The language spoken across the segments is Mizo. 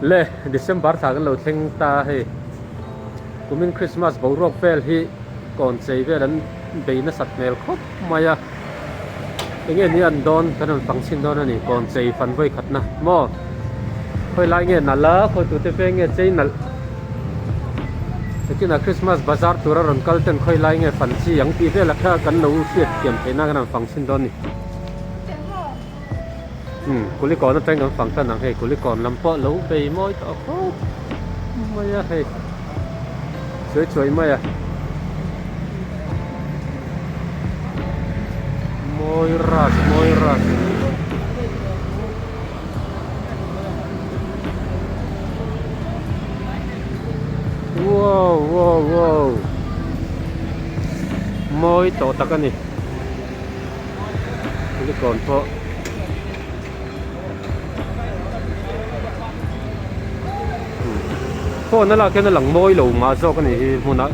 Le December thla kan lo thleng ta hei kumin Christmas boruak vel hi kawn chei vel an bei nasat hmel khawp mai a enge ni an dawn kan rawn fang chhin dawn a ni kawn chei fan vawi khatna maw khawi lai nge nalh a khawi tute veng nge chei nalh nakinah Christmas bazar tura rawn kal ten khawi lai nge fan chi ang tih velah kha kan lo hriat thiam theih nan kan rawn fang chhin dawn a ni. Umm Kulikawn atangin kan fang tan ang hei Kulikawn lam pawh lo bei mawi tawh khawp mai a hei chuai chuai mai a mawi ras mawi ras wow wow wow mawi tawh tak a ni. Kulikawn pawh phone a lak hian a lang mawi lo mah zawk a nih hi hmunah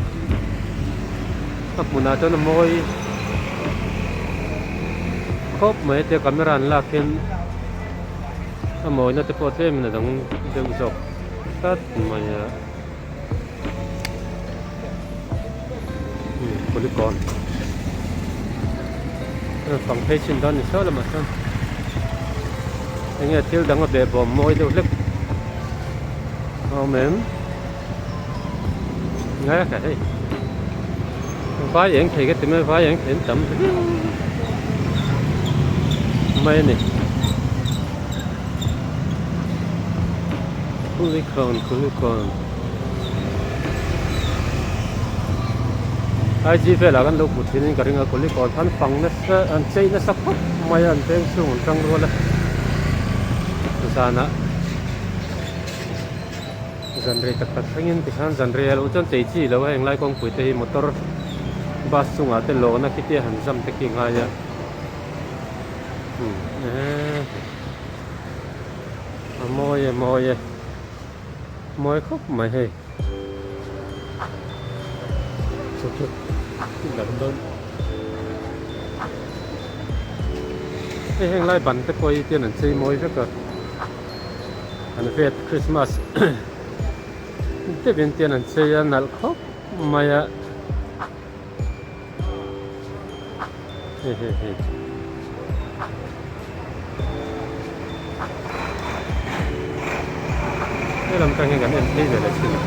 a hmunah chuan a mawi khawp mai tia camera an lak hian a mawina te pawh tlem in a dang deuh zawk tlat mai a. Kulikawn fang phei chin dawn ni saw lamah chuan enge thil dang a behbawm mawi deuh hlek a awm em ngai a hei vai eng thei ka ti mai vai eng thei an tam viau mai a ni Kulikawn Kulikawn. IG velah kan lo hmu thin in ka ring a Kulikawn khan fang nasa an chei nasa khawp mai a an veng chhung an tang rual a zanah zan rei tak tak thlengin tikhan zan rei a lo chuan chei chi lo a heng lai kawngpui te hi motor bus chungah te lawna khi te han zam te khi ngai a umm a mawi e mawi e. Mawi khawp mai hei chu chu dang dawn hei heng lai ban te pawh hi tian an chei mawi vek a an vet Christmas deuhin tian an chei a nalh khawp mai a hei hei hei. Helam tang hian kan en phei ve leh thin a.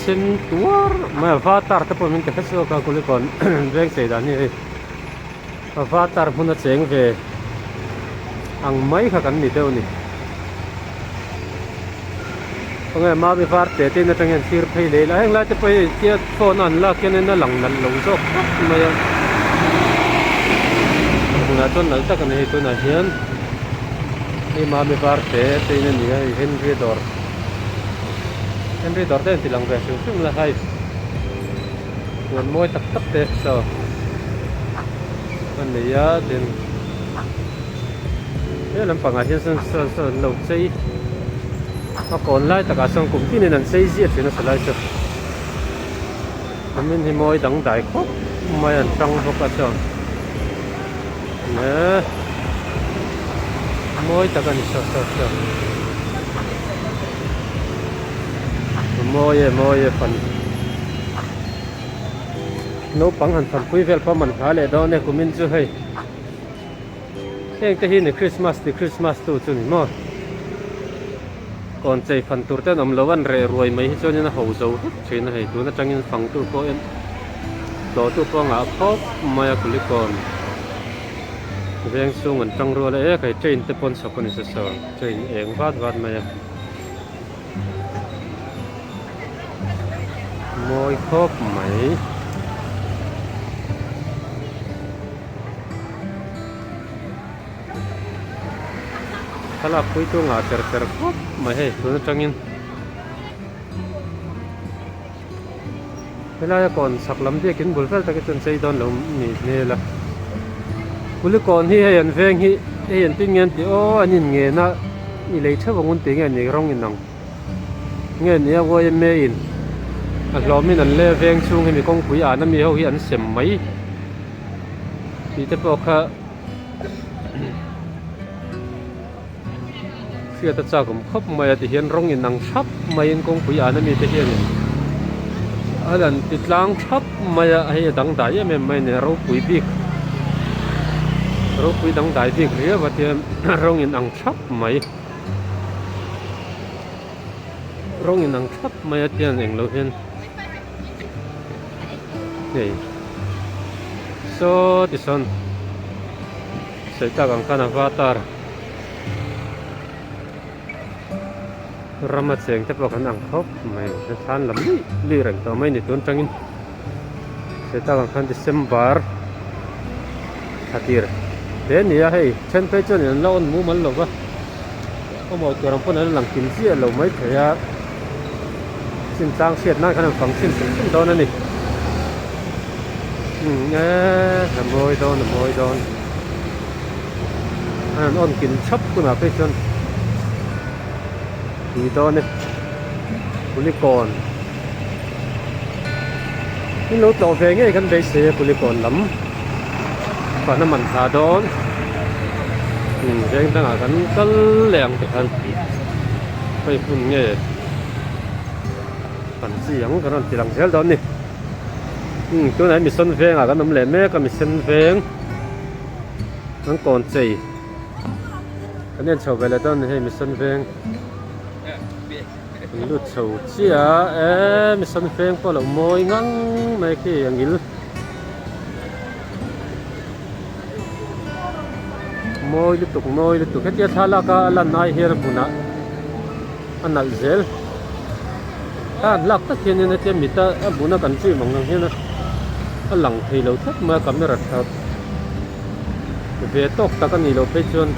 Sen tuar mai a vatar te pawh min ti hre chhuak a kulikawn veng chei dan hi hei vatar hmun a cheng ve ang mai kha kan ni deuh a ni. Khawnge mami var te te in atang hian thlir phei leh ila heng lai te pawh hi tia phone a an lak hian in a lang nalh lo zawk khawp mai a tunah chuan nalh tak a ni hei tunah hian hei mami var te te in a ni a hei Henry dawr Henry dawr te an ti lang ve hrim hrim la hai huan mawi tak tak te saw a nei a tin he lampangah hian sawn sawn sawn an lo chei a kawn lai takah sawn kum tinin an chei ziah thin a salai chu kumin hi mawi dangdai khawp mai an tang bawk a chuan eh mawi tak a ni saw saw saw mawi e mawi e fan naupang han fanpui vel pawh man hla leh dawn e kumin chu hei. Heng te hi ni Christmas ti Christmas tu chu ni maw? Kawn chei fan tur te an awm lo an reh ruai mai hi chuanin a ho zo vek thin a hei tun atangin fang tu pawh en tlawh tu pawh a ngah khawp mai a kulikawn veng chhung an tang rual a e hei train te pawn chhawk a ni sa saw train eng vat vat mai a mawi khawp mai. Thlalak pui chu ngah cher cher khawp mai hei tun atangin helaia kawn chhak lam biakin bul vel tak hi chuan chei dawn lo ni hmel a kulikawn hi hei an veng hi hei an tin nge an tih aw an in ngen a i lei theuh ang un tih nge ni rawng in ang nge ni a yma in a hlawmin an le veng chhung hemi kawngpui an ami ho hi an sem mai. Tih te pawh kha Hriat a chak awm khawp mai a tihian rawng in ang thap maiin kawngpui an ami te hianin a lan ti tlang thap mai a hei a dangdai em em mai a ni a ropui bik ropui dangdai bik riau a tia rawng in ang thap mai rawng in ang thap mai a tiang englo hian hei saw tisawn sawi tak ang khan avatar. Rama cheng te pawh kan ang khawp mai thlan lam luih luih reng tawh mai a ni tun atangin he tak ang khan December thla tir hle a ni a hei then phei chuan an la on mumal lo va awmawi tur ang pawn an lang kim chiah lo mai thei a chin tlang hriat nan khan an fang chhin hrim hrim dawn a ni umm eee a mawi dawn a mawi dawn. An rawn awn kin chhap hunah phei chuan tui dawn e Kulikawn in lo tlawh ve ngei kan beisei a Kulikawn lam fan a man thla dawn umm veng dangah kan kal leh ang tikhan hei hmun nge kan chi ang kan rawn ti lang zel dawn a ni umm tunah hian misen vengah kan awm leh mek a misen veng. An kawn chei kan en chho ve leh dawn a ni hei mission veng an lut chho chiah a e mission veng pawh a lo mawi ngang mai khi a ngil mawi lutuk mawi lutuk hetia thlalak a a lan ai hian a hmunah a nalh zel a an lak tak hianin hetia mit a a hmuna kan zui mang ang hian a lang thei lo tlat mai a camera tha ve tawk tak a nih loh phei chuan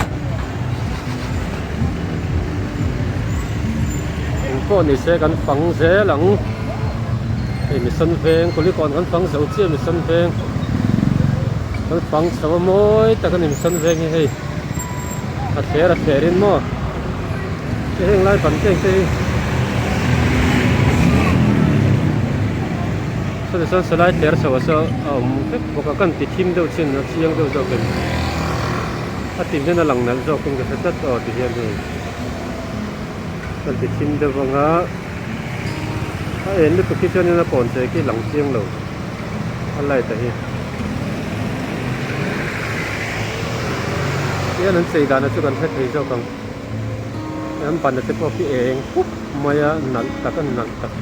eng pawh ni se kan fang zel ang hei mission veng kulikawn kan fang zo chiah mission veng kan fang chho a mawi tak a ni mission veng hi hei a thler a thler in maw heng lai ban te te hi saw tichuan sawlai thler chho ah saw a awm vek bawk a kan ti thim deuh chin a chiang deuh zawk in a tim hian a lang nalh zawk in ka hre tlat aw ti hian hei kan ti thim deuh ang a a en lutuk hi chuan in a kawn che khi lang chiang lo a light a hi. Hian an chei dana chu kan hre thei zawk ang an bana te pawh khi eng pup mai a nalh tak a nalh tak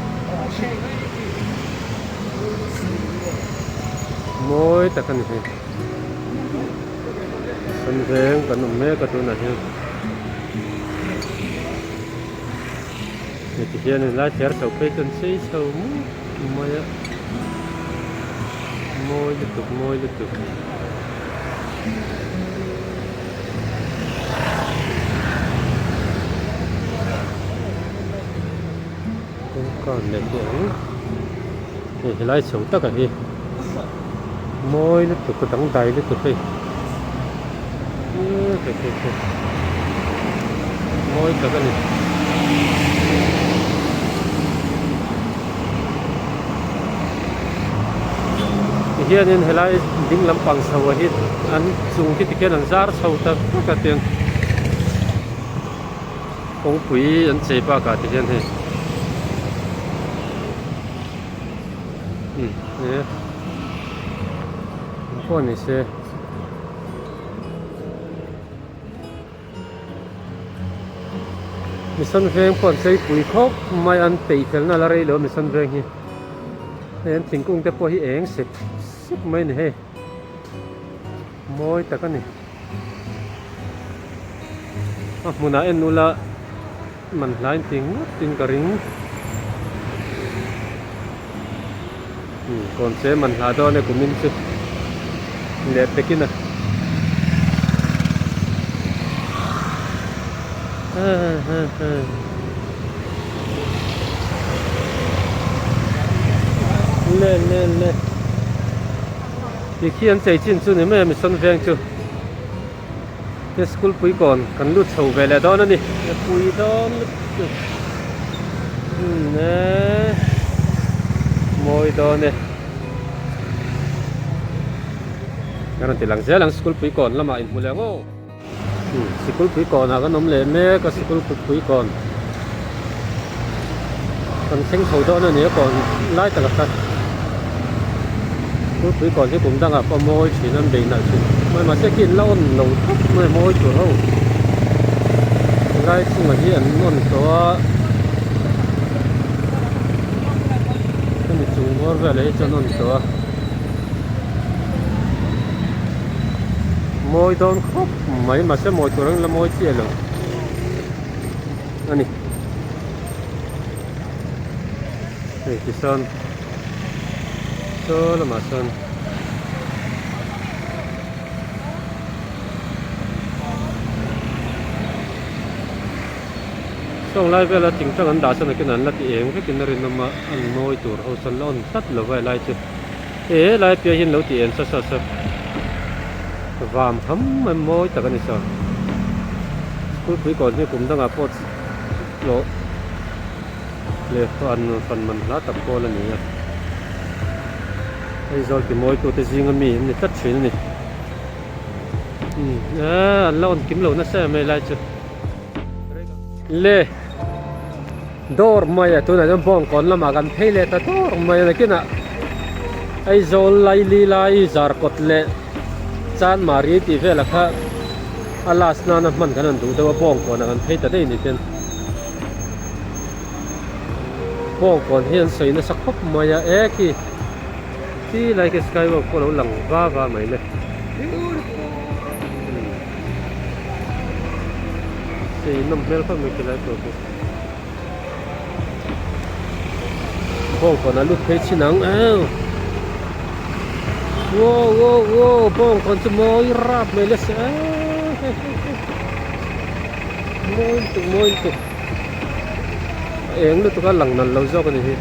mawi tak a ni hei sawn veng kan awm mek a tunah hian heti hian helai thler chho phei chu an chei chho mup mai a. Mawi lutuk mawi lutuk. Kawngka leh teh ang. Hei helai chho taka hi mawi lutuk a dangdai lutuk hei. Mawi tak a ni. Tihianin helai ding lampang chho ah hi an chung khi tikhian an zar chho ta vek a tiang kawngpui an chei bakah tihian hei umm e engpawh ni se. Mission veng pawh an chei pui khawp mai a an peih felna la rei lo a mission veng hi hei an thingkung te pawh hi eng sep sep mai a ni hei mawi tak a ni a hmunah en ula man hlain ti ngawt in ka ring umm kawn che man hla dawn e kumin chu leh pekin a le le le tikhi an chei chin chu ni mai a mission veng chu. He school pui kawn kan lut chho ve leh dawn a ni a pui dawn lutuk umm e mawi dawn e ka rawn ti lang zel ang school pui kawn lamah inhmu leh ang aw. Sikul pui kawnah kan awm leh mek a sikul pui kawn kan thleng chho dawn a ni a kawn lai takah khan sikul pui kawn hi kum dangah pawh a mawi thin a an bei nalh thin mai mahse khi an la awn lo khawp mai a mawi tur ho helai chungah hi an awn tawh a hemi chung bawr velah hi chuan an awn tawh a. Mawi dawn khawp mai mahse mawi tur ang la mawi chiah lo a ni hei tisawn saw lamah sawn sawng lai vela tingtang an dah sawn ah khian an la ti eng vekin a rinawm a an mawi tur ho sawn la awn tlat lo va helai chu. He lai piah hian lo ti en sa sa sa vam ham mai mawi tak a ni sa school pui kawn hi kum dangah pawh tlawh leh fan fan man hla tak pawl a ni a Aizawl ti mawi tute zinga mi an ni tlat thin a ni umm an la awn kim lo nasa em helai chu le. Dawr mai a tunah chuan bawngkawn lamah kan phei leh ta dawr mai a nakinah Aizawl Laili lai Zarkawt leh Chanmari tih velah kha a last nana hman kan han duh deuh a bawngkawnah kan phei ta daih ni ten bawngkawn hi an sawi nasa khawp mai a e khi khi lai khi skywalk pawh a lo lang va va mai le. Sei nawm hmel khawp mai khilai tur chu. Bawngkawn a lut phei chin ang eu. Wow wow wow bawngkawn chu mawi rap mai le se mawi lutuk mawi lutuk a eng lutuk a lang nalh lo zawk a ni hi.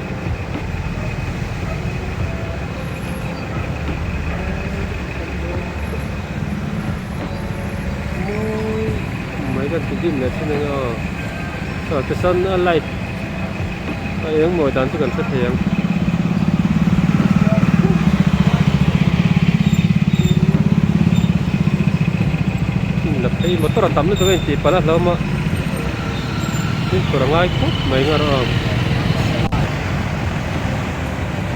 Mawi mai ka ti dim leh thin ania aw aw tichuan a light a eng mawi dan chu kan hre thei ang. La phei motor a tam lutuk a intih palh a hlauhawm a fimkhur a ngai khawp mai nga rawh aw.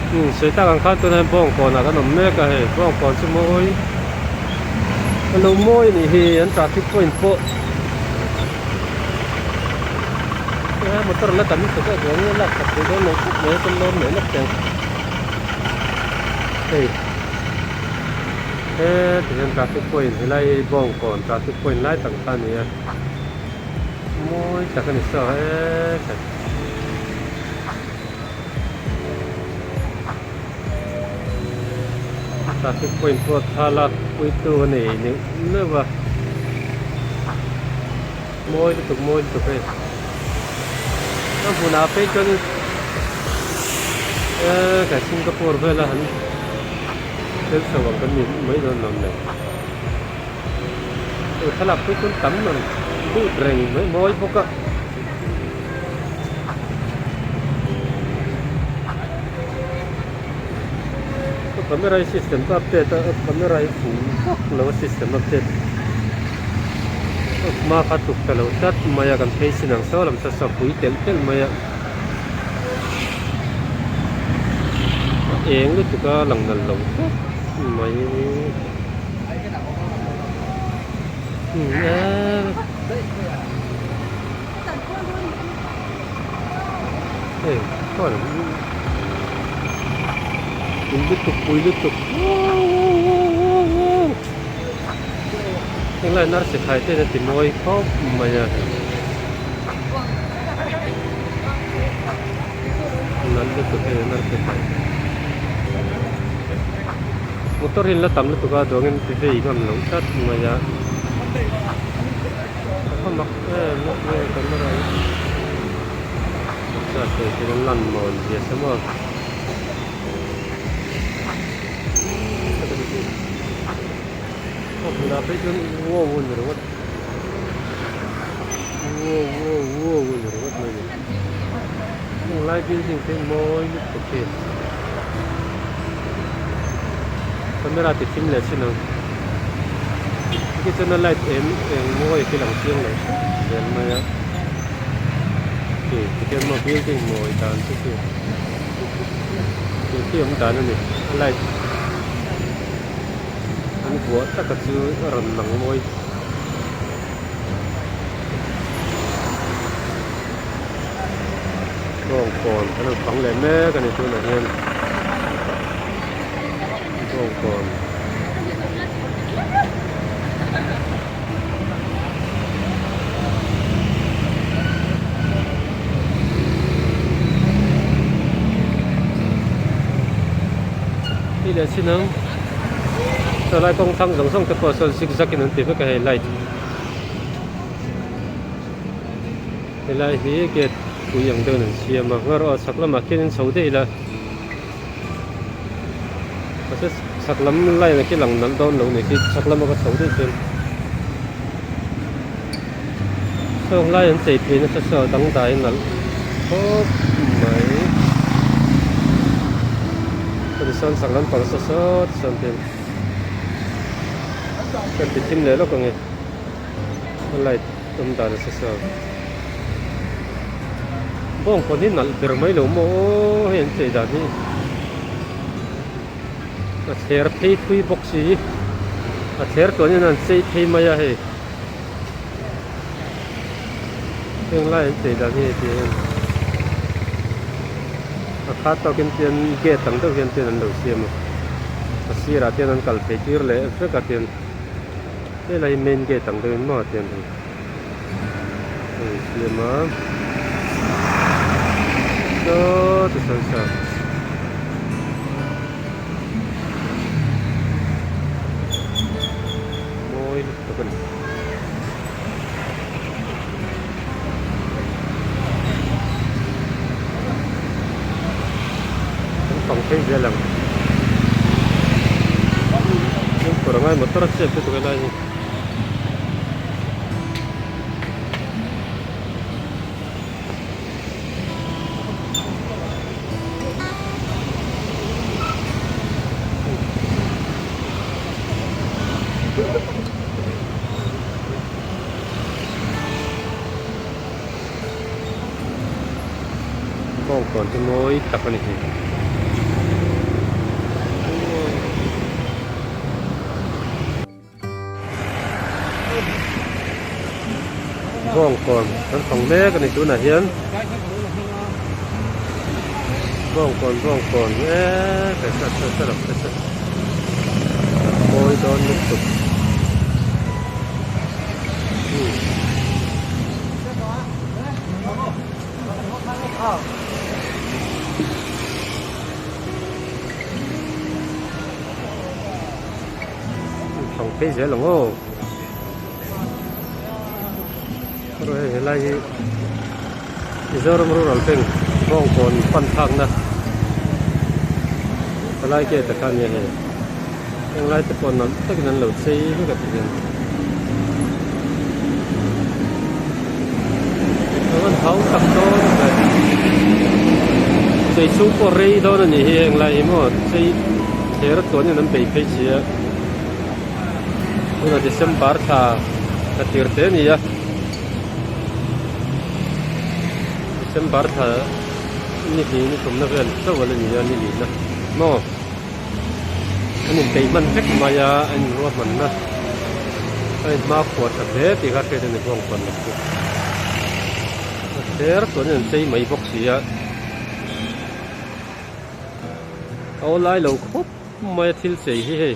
Umm sawi tak ang khan tunah hian bawngkawnah kan awm mek a hei bawngkawn chu mawi a lo mawi a nih hi an traffic point pawh he motor la tam lutuk a duang nge lak khat thei dawn lo khawp mai a kan lawm leh lawk teh ang hei heti hian traffic point helai hi bawngkawn traffic point lai tak kha a ni a mawi tak a ni saw he. Traffic point pawh thlalak puitu a nei neuh neuh a mawi lutuk mawi lutuk hei a hmunah phei chuan eee kan Singapore vela han thil chho ang kan ni mai dawn lo le hei thlalak pui chuan tam ang lut reng mai mawi bawk a. Camera hi system ka update a camera hi fuh vak lo a system update hma kha tuk ta lo tlat mai a kan phei chin ang saw lam saw saw pui telh telh mai a a eng lutuk a lang nalh lo tlat mai Hei chuan pui lutuk pui lutuk henglai nurse khai te hian a ti mawi khawp mai a nalh lutuk hei nurse khai motor hi an la tam lutuk a duangin ti vei ngam lo tlat mai a. A mak em a nge camera hi taksa sawi thil an lan mawn zia se maw a hmunah phei chuan wow a ni ringawt wow wow wow a ni ringawt mai a ni heng lai building te hi mawi lutuk hi camera ti thim leh chin ang. Khi chuan a light em eng mawi khi lang chiang lo hrep zel mai a khi tikhian maw building mawi dan chu khi khi khi awm dan a ni a light an vuah taka chu a rawn lang mawi. Bawngkawn kan rawn fang leh mek a ni tunah hian Bawngkawn. Hei leh chin ang chulai kawng thlang zawng zawng te pawh sawn zigzag in an ti vek a hei light. Helai hi gate pui ang deuhin an siam a ngarawh a chhak lamah khianin chho daih ila mahse chhak lam line ah khi lang nalh dawn lo a ni khi chhak lama ka chho daih chuan sawng lai an chei phei nasa saw dangdai nalh khawp mai tichuan chhak lampang saw sawt sawn te kan ti thim leh lawk ang e. A light awm dan a sa bawngkawn hi nalh ber mai lo maw aw hei an chei dan hi a thler phei thui bawk si a thler tluan in an chei phei mai a hei heng lai an chei dan hi heti hian a khat tawkin tian gate ang deuh hian tian an lo siam a a sirah tian an kal phei tir leh vek a tian. Helai main gate ang deuhin maw tiang hi a in siam a saw ti sawn saw mawi lutuk a ni. Kan fang phei zel ang. Fimkhur a ngai motor a chep lutuk helai hi. Bawngkawn hi mawi tak a ni hi. Bawngkawn kan fang mek a ni tunah hian Bawngkawn bawngkawn eee mawi dawn lutuk. Thang phei zel ang aw hei helai hi Mizoram Rural Bank Bawngkawn pan thlakna palai gate ah khan nia hei. Heng lai te pawh nalh takin an lo chei vek a ti hian a rawn hau tak dawn ve chei chhung pawh rei dawn a nih hi heng lai hi maw chei thler a tluanin an bei phei si a tunah December thla thla tir te a ni a December thla ni hnih ni thumna vel chauh a la ni a ni lihna maw. An inpeih hman vek mai a, an inruahmanna a inhma khuar tha hle tih kha hriat a ni bawng chuan chu. A thler chuan an chei mai bawk si a, a awlai lo khawp mai a thil chei hi hei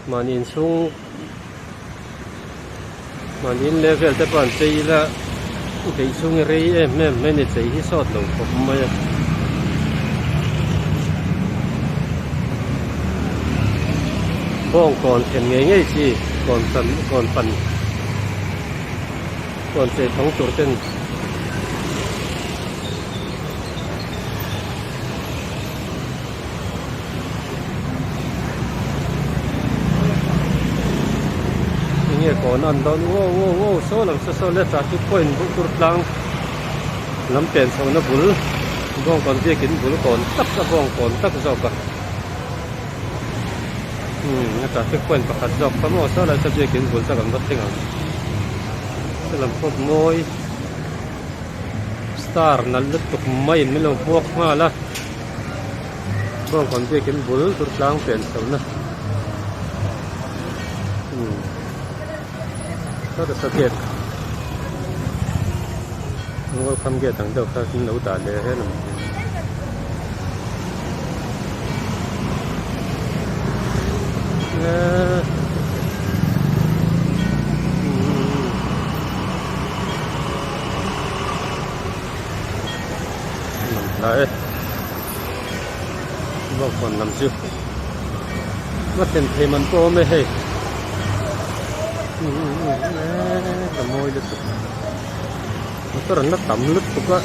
mahni inchhung mahni in level te pawh an chei ila peih chhung hi rei em em mai a ni chei hi sawt lo khawp mai a. Bawngkawn thlen ngei ngei chi kawn chan kawn pan kawn chei thawng tur ten Enge kawn an dawn wow wow wow saw lam saw saw le traffic point bul tur tlang lam pen chho na bul bawngkawn biakin bul kawn tak a bawngkawn tak zawk a. Umm a traffic point pakhat zawk kha maw saw lai saw biakin bul tak an va thleng ang helam pawh mawi star nalh lutuk maiin min lo hmuak nghal a bawngkawn biakin bul tur tlang pen chho na umm sawta saw gate welcome gate ang deuh kha an lo dah leh helam hi. Hlai bawngkawn lam chu a thlen thei man pawh a awm e hei a mawi lutuk motor an la tam lutuk a.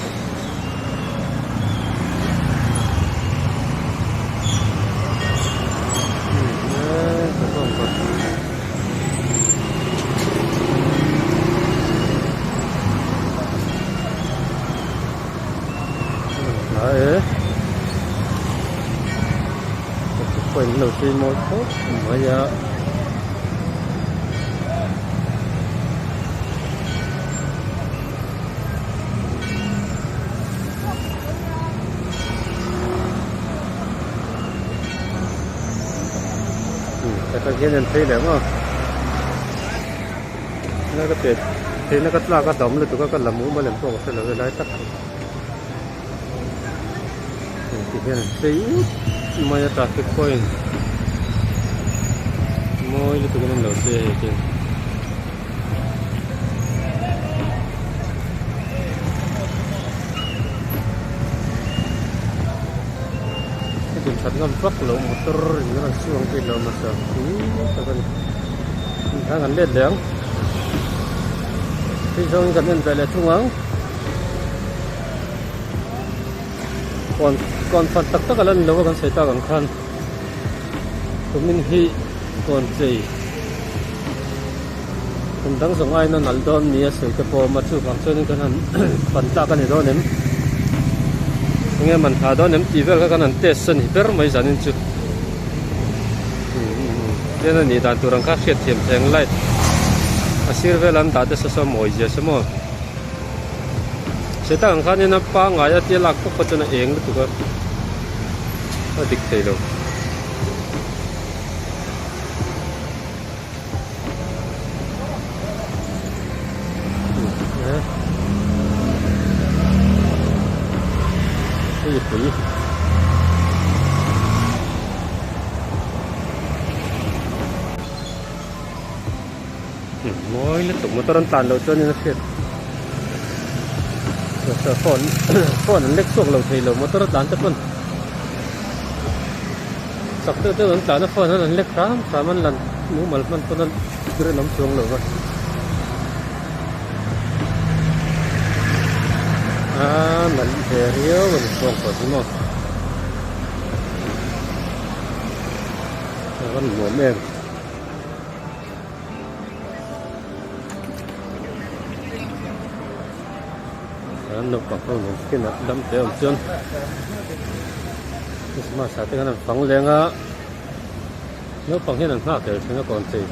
Hnai e traffic point an lo chei mawi khawp mai a. Hetah hian an phei leh maw na ka pet theihna ka tlak a dam lutuk a ka la mumal em pawh ka hre lo helai tak hi ti hian an phei ut mai a traffic point mawi lutuk in an lo chei a hei chuan. Hetiang that ngam vak lo motor in rawn suang te lo hmasa pui tak a ni thang an let leh ang hei zawng in kan en ve leh thung ang kawn kawn fan tak tak a la ni lo a kan sawi tak ang khan kumin hi kawn chei. Kum dang zawng aiin a nalh dawn ni a sawi te pawh a awm a chuvang chuanin kan han pan tlak a ni dawn em enge man tha dawn em tih vel kha kan han test a ni ber mai zanin chu tian a nih dan tur ang kha hriat thiam thei ang light a sir vel an dah te saw saw a mawi zia se maw sawi tak ang khanin a pangngai a tia lak pawp kha chuan a eng lutuk a a dik thei lo. Pui mawi lutuk motor an tlan loh chuanin a hriat phone phone an lek chhuak lo thei lo motor a tlan te pawn. Chak deuh deuh an tlan a phone an an lek hram hram an lan mumal hman pawn a rinawm chuang lo va aaa nalh ve riau a ni chuang tawh hi maw a va nuam em. An naupang ho nen kinah dam te awm chuan Christmas ah te khan an fang leng a naupang hian an nghak tel thin a kawn chei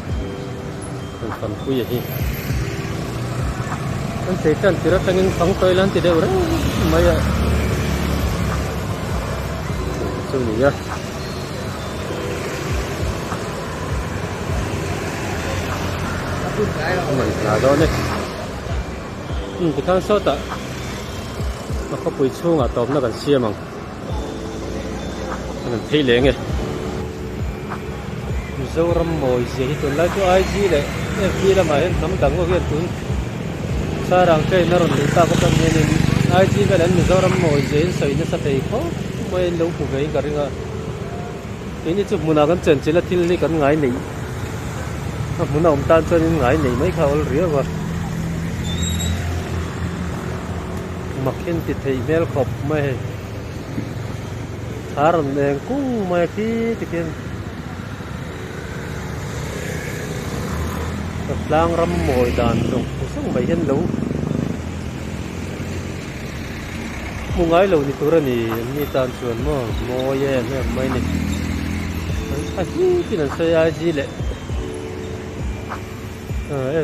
an fang pui a hi an chei tan tir atangin fang tawi la an ti deuh reng mai a chu ni a. Man hla dawn e. Umm tikhan sawtah a khawpui chhungah tawpna kan siam ang an phei leh nge Mizoram mawi zia hi tunlai chu IG leh FB lamah hian hnam dang ho hian tun Sarang train a rawn luh tak atang hianin IG vel an Mizoram mawi zia hi an sawi nasa thei khawp mai a in lo hmu ve in ka ring a keini chu hmunah kan chenchilh a thil hi kan ngai neih a hmun a awm tan chuanin ngai neih mai kha a awl riau a mak hian ti theih hmel khawp mai hei thla rawn eng kung mai a khi tikhian tlang ram mawi dan zawng zawng mai hian lo hmu ngai lo ni tur a ni an ni tan chuan maw mawi em em mai a ni. A hip in an sawi a IG leh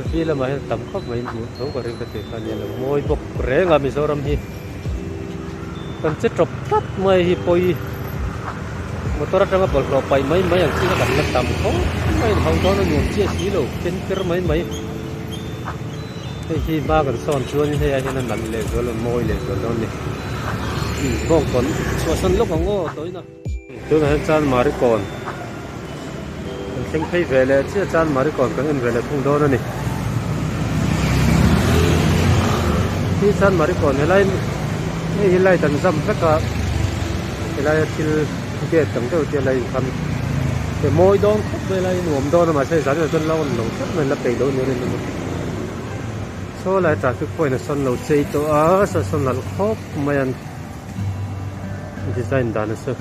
FB lamah hian tam khawp mai in hmuh tho ka ring ka tih kha nia lo mawi bawk reng a Mizoram hi kan che tawp tlat mai hi pawi motor atanga bawlhhlawh paih mai mai ang chi kha kan la tam khawp mai in ho dawn a nuam chiah si lo ken ker mai mai hei hi hma kan sawn chuan in hei ai hian a nalh leh zual a mawi leh zual dawn a ni bawngkawn chhuahsan lawk ang aw tawina. Tunah hian Chanmari kawn kan thleng phei ve leh chiah Chanmari kawn kan en ve leh thung dawn a ni. Hi Chanmari kawn helai hei hi light an zam vek a helaia thil gate ang deuh te a la inkham he mawi dawn khawp mai lai nuam dawn a mahse zan ah chuan la on lo tlat mai la peih lo ni a rinawm a saw lai traffic point a sawn lo chei tawh a saw sawn nalh khawp mai an. Design dan a chu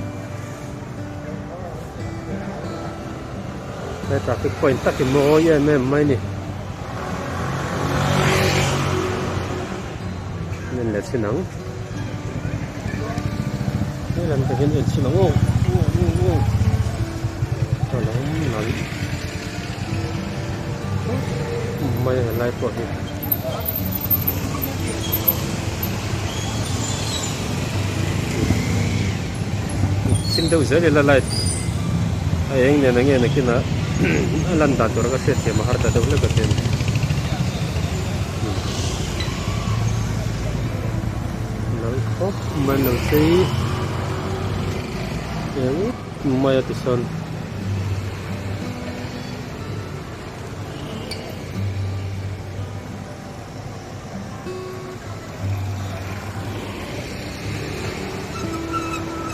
he traffic point tak hi mawi em em mai a ni en leh chhin ang he lam te hian en chhin ang aw a lo nalh mai a helai pawh hi. Thim deuh zel ila light a eng nen enge nakinah a lan dan tur a ka hriat thiam a har ta deuh hlek a tin nalh khawp mai an lo chei eng mai a tisawn.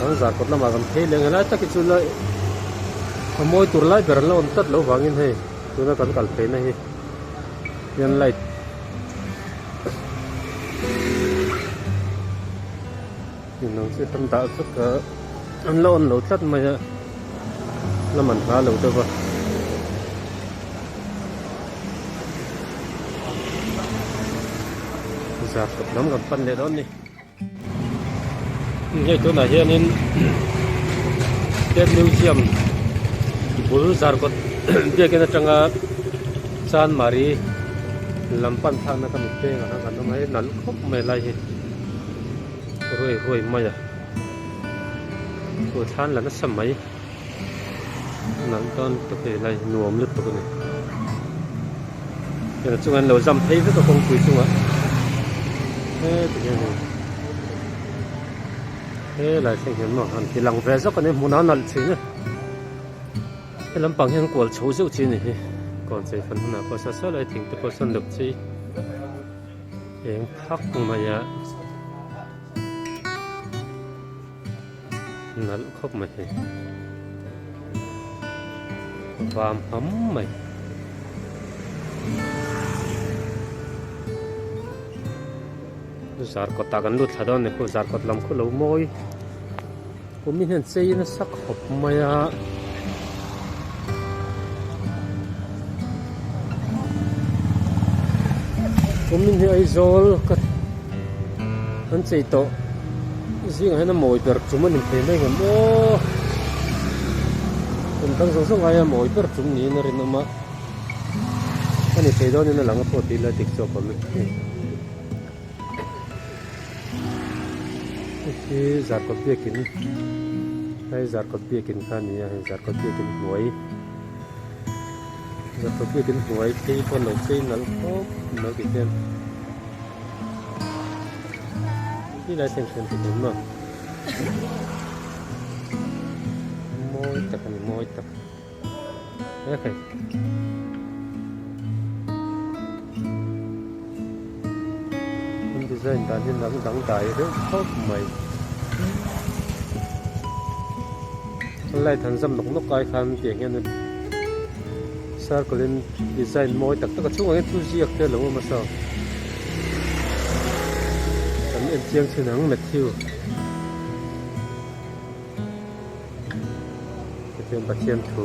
Kan zarkawt lamah kan phei leh helai tak hi chu la a mawi tur lai ber an la awm tlat loh vangin hei tuna kan kal pheina hi hian light inang chi kan dah vek a an la on lo tlat mai a la man hla lo deuh a. Zarkawt lam kan pan leh dawn a ni hei tunah hianin state museum bul zarkawt biakin atanga chanmari lam pan thlakna ka mit peng ah khan kan awm a hei nalh khawp mai lai hi. Ruai ruai mai a chu thlan la nasa mai nalh dawn lutuk hei lai hi nuam lutuk a ni hei a chungah an lo zam phei vek a kawngpui chungah heti hian hei helai thleng hian maw han ti lang ve zawk a ni hmun a nalh thin a he lampang hian kual chho zeuh chi a ni hi kawn chei fan hunah pawh saw saw lai thing te pawh sawn deuh chi. Eng phak mai a nalh khawp mai hei vam ham mai zarkawt ah kan lut thla dawn a ni khu zarkawt lam khu lo mawi kum hi hian chei nasa khawp mai a. Kumin hi Aizawl ka an chei tawh zingah hian a mawi ber tum a ni thei mai ngem aw kum dang zawng zawng aia mawi ber tum niin a rinawm a a ni thei dawnin a lang a pawh tih ila dik zawk awm e. Hei hi zarkawt biakin hei zarkawt biakin kha a ni a hei zarkawt biakin hnuai zarkawt biakin hnuai phei pawh an lo chei nalh khawp mai ti hian ti lai thleng hriat thei em maw mawi tak a ni mawi tak. An design dan hi dang dang dai reuh khawp mai. Light han zam nawk nawk ai khan tiang hian circle in design mawi tak tak a chungah hian thu ziak te a lo awm a saw. Kan en chiang thin ang Matthew. Hetiang Pathian thu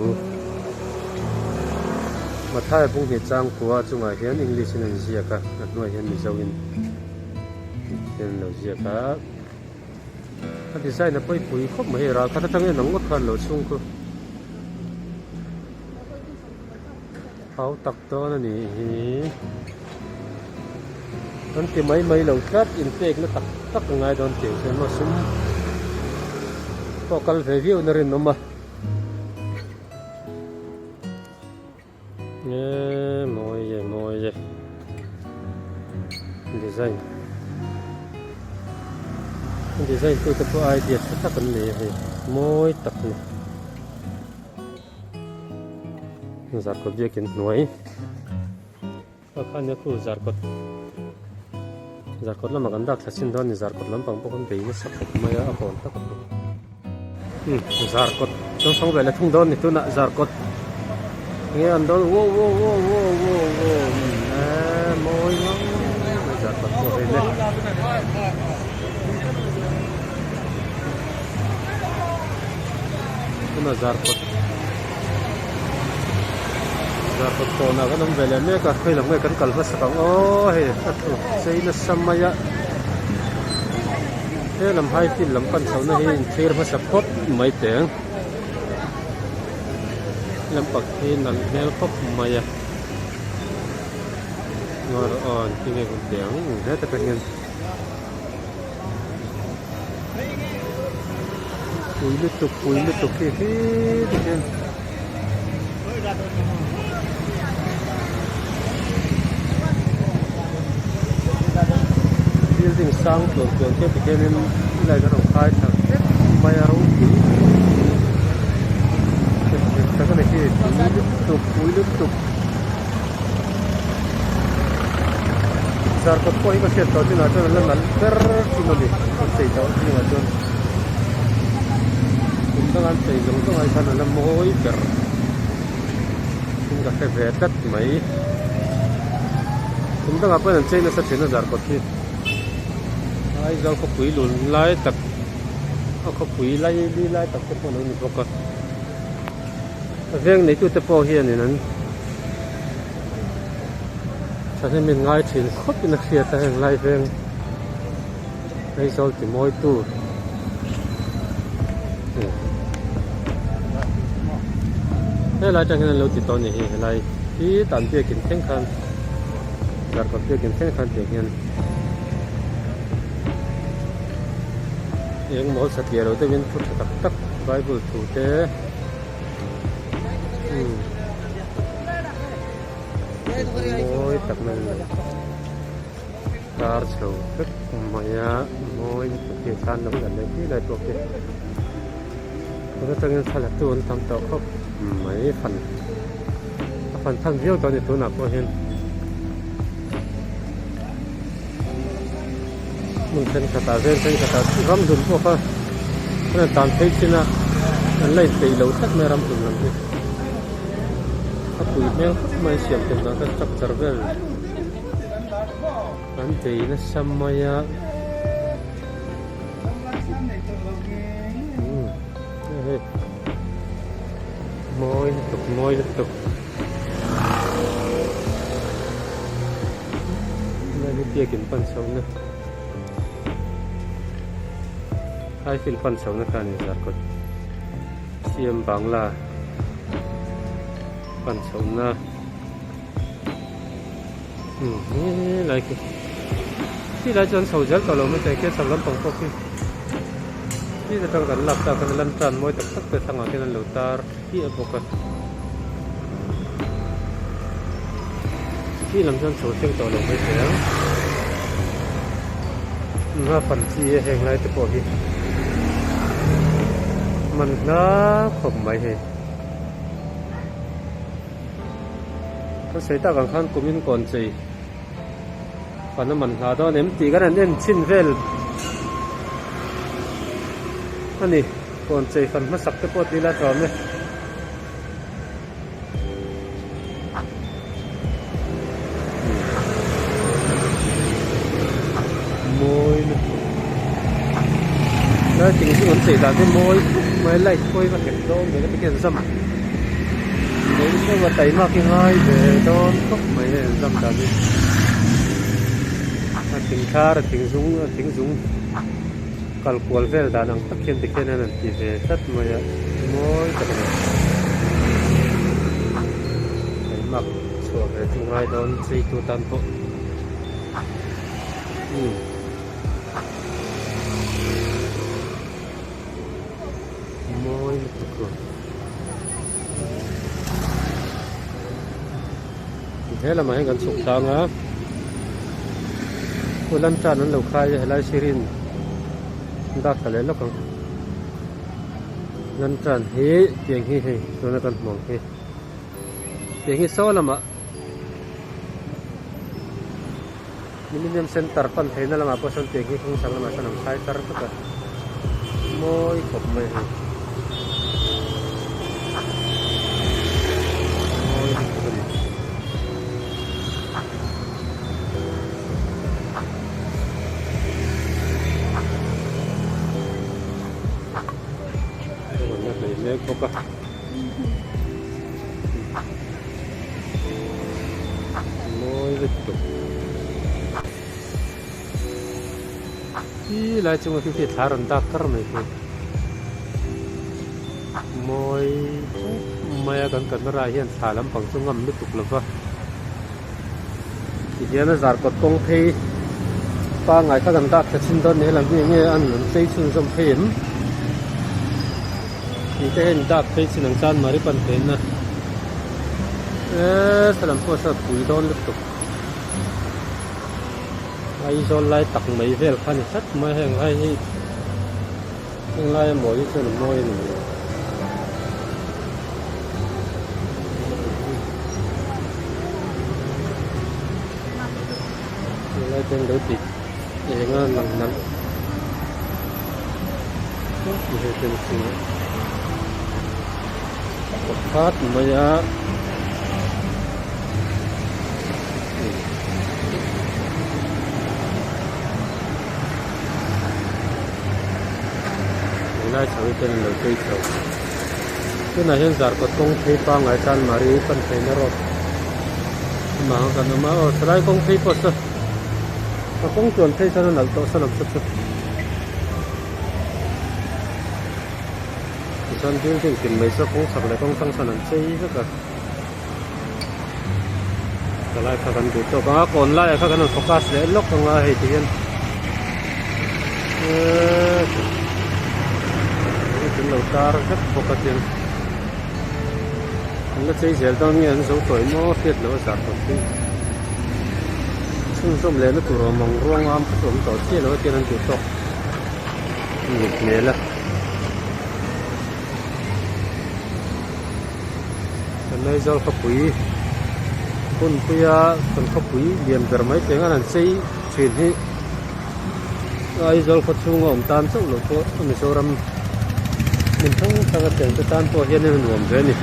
Mathaia bung hnih changkua chungah hian English in an ziak a, a hnuaiah hian Mizo in hian an lo ziak a. A design a pawipui khawp mai hei ral khat atang en ang ngawt khan lo chhung khu. Hau tak dawn a nih hi. Kan ti mai mai lo tlat inpekna tak tak a ngai dawn tih chuan maw sum pawh kal ve viau na rinawm a. Nge mawi e mawi e design a design tu te pawh idea tha tak an nei a hei mawi tak a ni. Zarkawt biakin hnuai a kha nia khu zarkawt zarkawt lamah kan dak thla chin dawn a ni zarkawt lampang pawh khan bei nasa khawp mai a a kawn tak a umm zarkawt chuan fang ve leh thung dawn a ni tunah zarkawt enge an dawn wow wow wow wow wow wow eee mawi ngang mai zarkawt pawh hei le. Tunah zarkawt zarkawt kawnah kan awm ve leh mek a khawi lam nge kan kal hmasak ang aw hei a thu chei nasa mai a he lam high field lam pan chhohna hi inthlir hmasa phawt mai teh ang lampang hi nalh hmel khawp mai a aw engtin nge kan tih ang hetah te hian. Pui lutuk pui lutuk hi khi ti hian building sang tluan tluan te ti hianin light a rawn khai thla vek mai a ropui tak a ni khi pui lutuk pui lutuk. Zarkawt pawh hi ka hriat tawh chinah chuan an la nalh ber chu a ni an chei tawh zingah chuan kum danga an chei zawng zawng ai khan an la mawi ber in ka hre ve tlat mai kum dangah pawhin an chei nasa thin a zarkawt hi Aizawl khawpui lun lai tak a khawpui lai li lai tak te pawh a lo ni bawk a. A veng neitute pawh hianin an thahnem in ngai thin khawp in a hriat a heng lai veng Aizawl ti mawi tu helai atang hian an lo ti tawh a ni hi helai hi tan biakin thleng khan zarkawt biakin thleng khan tiang hian eng mawl satliah lo deuhin thu tha tak tak bible thu te. Mawi tak mai a ni tar chho vek mai a mawi lutuk hi thlan lo la leh hle lai pawh khi tun atangin thla la tu an tam tawh khawp mai fan a fan tham viau tawh a ni tunah pawh hian hmun thenkhatah veng thenkhatah ram hlun pawh kha an rawn tan phei thin a an la inpeih lo tlat mai a ram hlun lam hi a pui hmel khawp mai siam tum dan kha structure vel an bei nasa mai a umm hei mawi lutuk mawi lutuk. Helai hi biakin pan chhohna Highfield pan chhohna kha a ni Zarkawt CM Bangla pan chhohna umm helai khi khilai chuan chho zel tawh lo mai thei khi chho lampang pawh khi khi atang kan lak tak a lantern mawi tak tak te thlangah khian an lo tar chiah bawk a khi lam chuan chho thleng tawh lo mai thei ang a fan chi a heng lai te pawh hi man hla khawp mai hei kan sawi tak ang khan kumin kawn chei fan a man hla dawn em tih kan han en chhin vel a ni. Kawn chei fan hmasak te pawh tila tlawm e. Mawi lutuk. Lighting chu an chei dan hi mawi khawp mai light pawh hi va nghet dawn ve ka ti khian zam. Nei deuh a taimak hi ngai ve dawn khawp mai hei an zam dan hi. A thing thar a thing zung a thing zung. Kal kual vel dan ang tak hian tikhian an han ti ve tlat mai a, mawi tak a ni. Taimak chhuah ve chu ngai dawn cheitu tan pawh umm mawi lutuk lo. He lamah hian kan chhuk tlang a khu lantern an lo khai a helai sirin dak ta leh lawk ang lantern hi tiang hi hei tuna kan hmuh ang hi tiang hi saw lamah Millennium Centre pan theihna lamah pawh sawn tiang hi kawng chhak lamah sawn an khai tar vek a mawi khawp mai a ni mawi lutuk a ni. Rawng an la hnawih mek bawk a. Mawi lutuk khi lai chunga khi khi thla rawn dak kar mai khi mawi khawp mai a kan camera hian thla lampang chu ngam lutuk lo va tihian a zar kawt kawng phei pangngai kha kan dak thla chhin dawn ni helam hi enge an an chei chhunzawm phei em tih te hian dak phei chin ang chuan mari pan theihna eee salam pawh saw pui dawn lutuk Aizawl lai tak mai vel kha ni tlat mai heng lai hi heng laia mawi hi chuan a mawi a ni mai. Helai te an lo tih eng a lang nalh tawp mai hei ten chungah pakhat mai a helai chho hi ten an lo chei chho tunah hian zarkawt kawng phei pangngai tan mari pan theihna road amah ang kan awm a aw chelai kawng phei pawh saw a kawng tluan phei chuan a nalh tawh saw lam saw chu tichuan building tin mai chu kawng chhak leh kawng thlang sawn an chei vek a chelai kha kan duh tawk ang a kawn laiah kha kan rawn focus leh lawk ang a hei ti hian eee an lo tar vek bawk a chuan. An la chei zel dawn nge an zo tawih maw hriat loh a zah tawh chu. Chhunzawm leh na tur awm ang ruang am kha chu awm tawh chiah lo a tiang an duh tawk mit hmel a. Kan Aizawl khawpui hunpuia kan khawpui lian ber mai te ang an chei thin hi Aizawl khaw chhunga awm tan chauh loh pawh a Mizoram hmun hrang hrang a cheng te tan pawh hian a nuam ve a ni.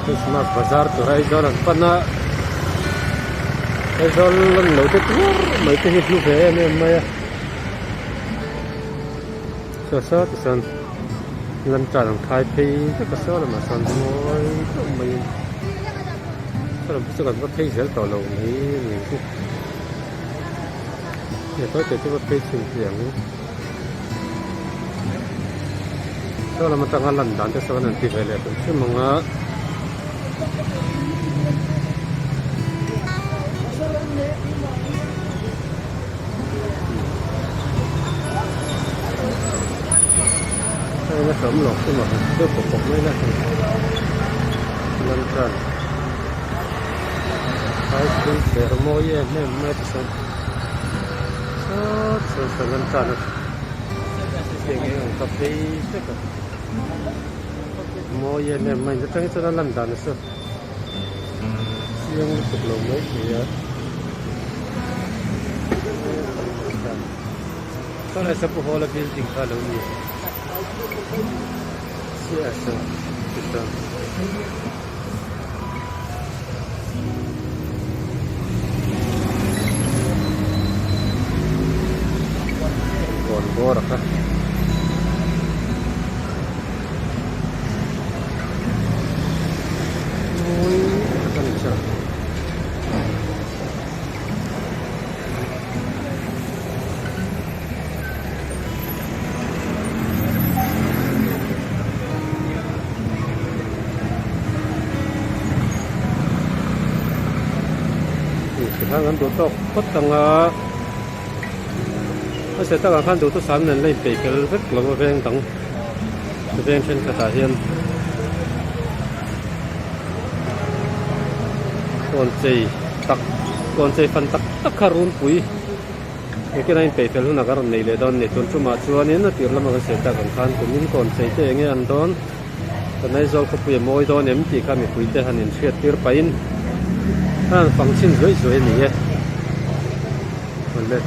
Christmas bazar tur Aizawl an pan a, Aizawl lan lo te tuar mai te hi hlu ve em em mai a. Saw saw ti chuan lantern an khai phei vek a saw lamah sawn mawi deuh maiin saw lam hi chu kan va phei zel tawh lo mai a ni ang chu he tawi te chu va phei chhin thei ang saw lam atanga lan dan te sawn an ti ve leh hrim hrim ang a. Hei a hlawm lo hrim a deuh pawp pawp mai la hei lantern phai phei ther mawi em em mai ti sawn sawt sawn sawn lantern a heng eng ang kha phei vek a mawi em em mai atang hi chuan a lan dan a saw chiang lutuk lo mai thei a. Saw lai sapu hall a building kha a lo ni chiah a saw tichuan kawn bawr a kha. Mawi tak a ni chuan. Tikhan kan duh tawk phawt ang a, a se takah khan duhthusam nen la inpeih fel vek lo a veng dang veng thenkhatah hian kawn chei tak kawn chei fan tak tak kha runpui engtin a inpeih fel hunah kan rawn nei leh dawn a ni tun tumah chuanin a tir lama kan sawi tak ang khan kumin kawn chei te enge an dawn. Kan Aizawl khawpui a mawi dawn em tih kha mipuite han inhriat tir pahin a han fang chhin zuai zuai a ni e. Awle.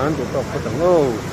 An duh tawk phawt ang aw.